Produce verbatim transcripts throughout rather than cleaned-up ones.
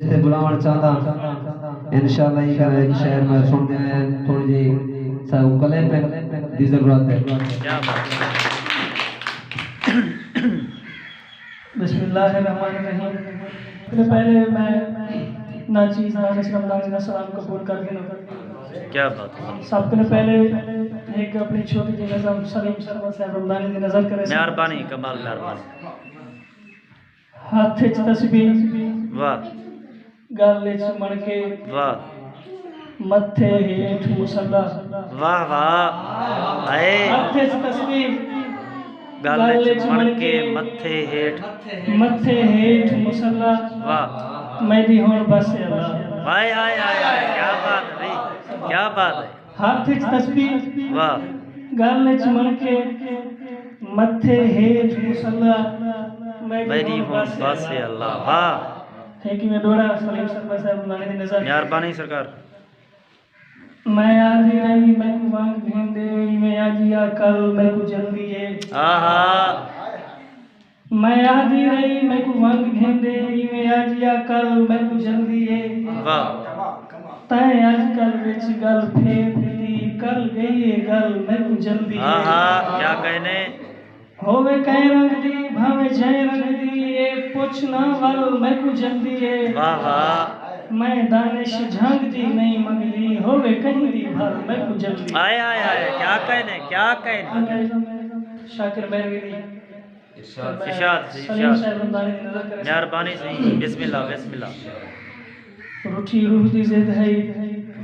تے بلاوݨ چاہنداں۔ انشاءاللہ ایں گھر ہک شعر میں سݨدے ہیں، تھوڑی جی ساکوں کلے پن دی ضرورت ہے۔ کیا بات ہے۔ بسم اللہ الرحمن الرحیم۔ سب توں پہلے میں ناچیز دانش رمضانی دا سلام قبول کر گھنوں۔ کیا بات ہے۔ سب توں پہلے ہک اپݨی چھوٹی جی نظم سلیم سرور صاحب رمضانی دی نظر کرے۔ مہربانی، کمال مہربانی۔ ہتھ اچ تسبیح، واہ۔ ڳل اچ مݨکے، واہ۔ متھے ہیٹھ مصلا۔ واہ واہ۔ ہائے۔ ہتھ اچ تسبیح، ڳل اچ مݨکے، متھے ہیٹھ۔ متھے ہیٹھ مصلا۔ واہ۔ میݙی ہݨ بس اللہ۔ ہائے ہائے ہائے ہائے، کیا بات ہے بھائی، کیا بات ہے۔ ہتھ اچ تسبیح، واہ۔ ڳل اچ مݨکے، متھے ہیٹھ مصلا۔ میݙی ہݨ بس اللہ، واہ۔ ہک میں ݙوہڑا سلیم سرور صاحب رمضانی دی نظر۔ مہربانی سرکار۔ میں آہدی رہی میکوں ونگ گھندے، ایویں اڄ یا کل میکوں جلدی ہے۔ آہا۔ میں آہدی رہی میکوں ونگ گھندے، ایویں اڄ یا کل میکوں جلدی ہے۔ واہ۔ تیں اڄ کل وچ ڳل پھیر ݙتی، کل ڳئی ہے ڳل میکوں جلدی ہے۔ آہا، کیا کہنے۔ ہووے کہیں رنگ دی، بھانویں جئیں رنگ دی، اے پچھ نہ ول میکوں جلدی اے۔ واہ واہ۔ میں دانش جھنگ دی نہیں منگدی، ہووے کہیں دی بھل میکوں جلدی۔ ہائے ہائے ہائے، کیا کہنے، کیا کہنے۔ شاکر مہروی دی۔ ارشاد، سلیم ارشاد۔ صاحب رمضانی دی نظر کرے۔ مہربانی سئیں، بسم اللہ، بسم اللہ۔ رٹھی روح دی ضد ہئی۔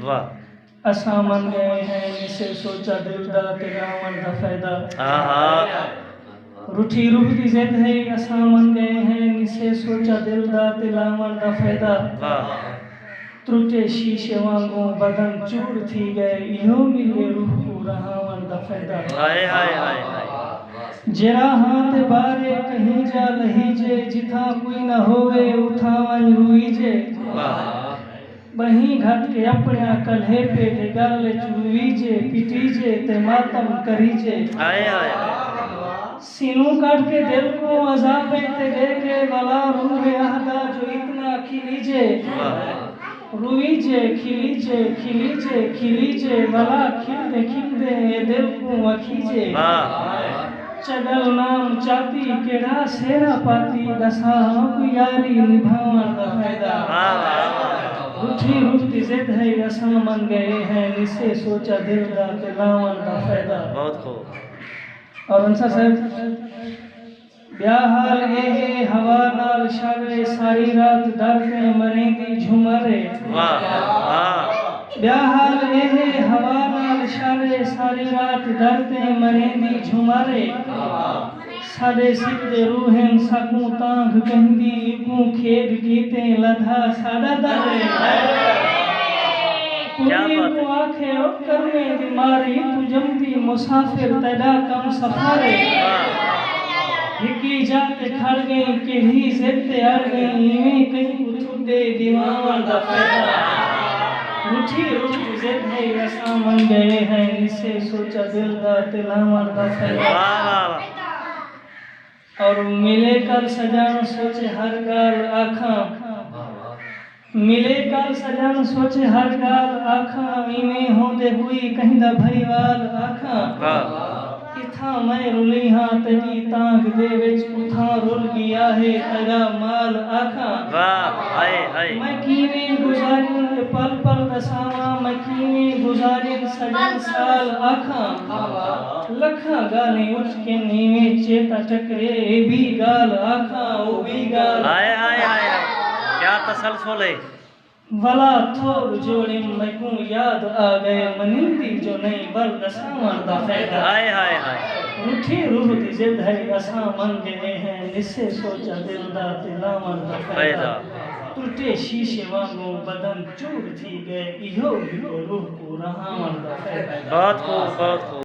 واہ۔ اساں من ڳئے ہیں نسے سوچا دل دا تے لاوݨ دا فائدہ۔ آہا۔ رٹھی روح دی ضد ہئی، اساں من ڳئے ہیں نسے سوچا دل دا تے لاوݨ دا فائدہ۔ واہ۔ ترٹے شیشے وانگوں بدن چور تھی ڳئے، ایہو ملے روح کوں رہاوݨ دا فائدہ۔ ہائے ہائے ہائے ہائے۔ جیڑھا ہاں تے بارے کہیں جا لہیجے، جتھاں کوئی نہ ہووے اتھاں ونڄ روئیجے۔ واہ۔ ٻہوں گھت کے اپݨیاں کلہیپے دے ڳل اچ رویجے، پٹیجے تے ماتم کریجے۔ ہائے ہائے۔ سینوں کڈھ کے دل کوں عذابیں تے ݙے کے، ولا روح آہدا جو اتنا کھلیجے۔ واہ۔ رویجے، کھلیجے، کھلیجے، کھلیجے، ولا کھلدے کھلدے اے دل کوں اکھیجے۔ واہ۔ چڳل نام چاتی کیڑھا سہرا پاتی، ݙسا ہاں کوئی یاری نبھاوݨ دا فائدہ۔ واہ، واہ، واہ۔ رٹھی روح دی ضد ہئی، اساں من ڳئے ہیں نسے سوچا دل دا تے لاوݨ دا فائدہ۔ بہت خوب۔ اور انصر صاحب، ٻیا حال اے ہے ہوا نال شر اے، ساری رات در تیں مریندی جھمر اے۔ واہ، واہ۔ ٻیا حال اے ہے ہوا نال شر اے، ساری رات در تیں مریندی جھمر اے۔ ساݙے سک دے روح ہن ساکوں تانگھ کہندی، اڳوں کھیݙ کیتیں لدھا ساݙا در اے۔ کیا بات ہے۔ کوں آکھے او کرمیں دی ماری، توں ڄمدی مسافر تیݙا کم سفر اے۔ واہ۔ ہکی جاہ تے کھڑ ڳئیں، کیڑھی ضد تے اڑ ڳئیں، ایویں کہیں کوں تھݙے ݙیواوݨ دا فائدہ۔ رٹھی روح دی ضد ہئی، اساں من ڳئے ہیں نسے سوچا دل دا تے لاوݨ دا فائدہ۔ واہ، واہ، واہ۔ اور ملے کل سڄݨ سوچے ہر ڳالھ آکھاں۔ ملے کل سڄݨ سوچے ہر ڳالھ آکھاں، ایویں ہوندے کوئی کہیں دا بھائیوال آکھاں۔ واہ۔ اتھاں میں رلی ہاں تیݙی تانگھ دے وچ، اتھاں رل ڳیا ہے تیݙا مال آکھاں۔ واہ، ہائے، ہائے۔ میں کیویں گزاریں اے پل پل ݙساواں، میں کیویں گزاریں سڄݨ سال آکھاں۔ لکھاں ڳالھیں اچ کن ایویں چیتا ٹکرے، اے ٻی ڳالھ آکھاں، او ٻی ڳالھ۔ ہائے، ہائے، ہائے، ہائے۔ کیا تسلسل ہے۔ ولا تھوڑ جوڑیم میکوں یاد آ ڳئے، منیندی جو نئیں ول ݙساوݨ دا فائدہ۔ ہائے، ہائے، ہائے۔ رٹھی روح دی ضد ہئی، اساں من ڳئے ہیں نسے سوچا دل دا تے لاوݨ دا فائدہ۔ فائدہ۔ ترٹے شیشے وانگوں بدن چور تھی ڳئے، ایہو ملے روح کوں رہاوݨ دا فائدہ۔ بہت خوب، بہت خوب۔